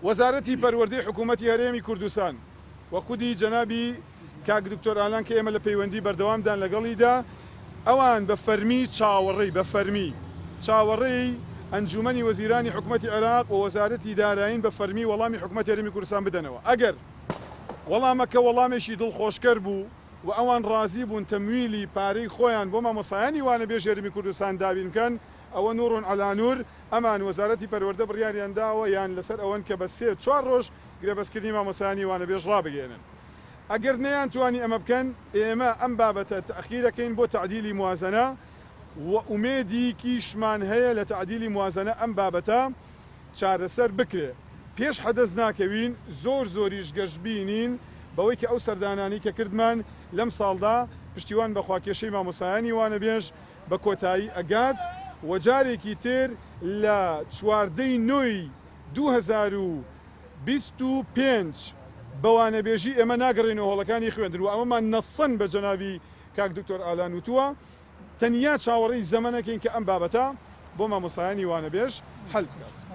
وەزارەتی پەروەردەی حکوومەتی هەرێمی کوردستان و خودی جەنابی کاک دکتۆر ئالان کە ئێمە لە پەیوەندی بەردەوامدان لەگەڵیدا، ئەوان بە فەرمی چاوەڕێی بە فەرمی چاوەڕێی ئەنجوومەنی وەزیرانی حکومەتی عێراق و وەزارەتی دارایین بە فەرمی وەڵامی حکومەتی هەرێمی کوردستان بدەنەوە. ئەگەر وەڵامەکە وەڵامێکی دڵخۆشکەر بوو و ئەوان ڕازی بوون تەمویلی پارەی خۆیان بۆ مامۆستایانی وانەبێژی هەرێمی کوردستان دابین بکەن، ئەوە نور علی نور، ئەمان وەزارەتی پەروەردە بڕیاریان داوە یان لەسەر ئەوەن کە بە سێ چوار ڕۆژ گرێبەستکردنی مامۆستایانی وانەبێژ ڕابگەیەنن. ئەگەر نەیانتوانی ئەمە بکەن، ئێمە ئەم بابەتە تەئخیرەکەین بۆ تەعدیلی موازەنە و ئومێدیکیشمان هەیە لە تەعدیلی موازەنە ئەم بابەتە چارەسەر بکرێ. پێش حەدەس ناکەوین، زۆر زۆریش گەشبینین بەوەی کە ئەو سەردانانەی کە کردمان لەم ساڵدا، پشتیوان بەخوا کێشەی مامۆستایانی وانەبێژ بە کۆتایی ئەگات و جارێکی تر لە 14 ی نۆی 2025 بە وانەبێژی ئێمە ناگەڕێینەوە هۆڵەکانی خوێندن و ئەمەمان نەسەن بە جەنابی کاک دکتۆر ئالان وتووە، تەنیا چاوەڕێی زەمەنەکەین کە ئەم بابەتە بۆ مامۆستایانی وانەبێژ حەل بکات.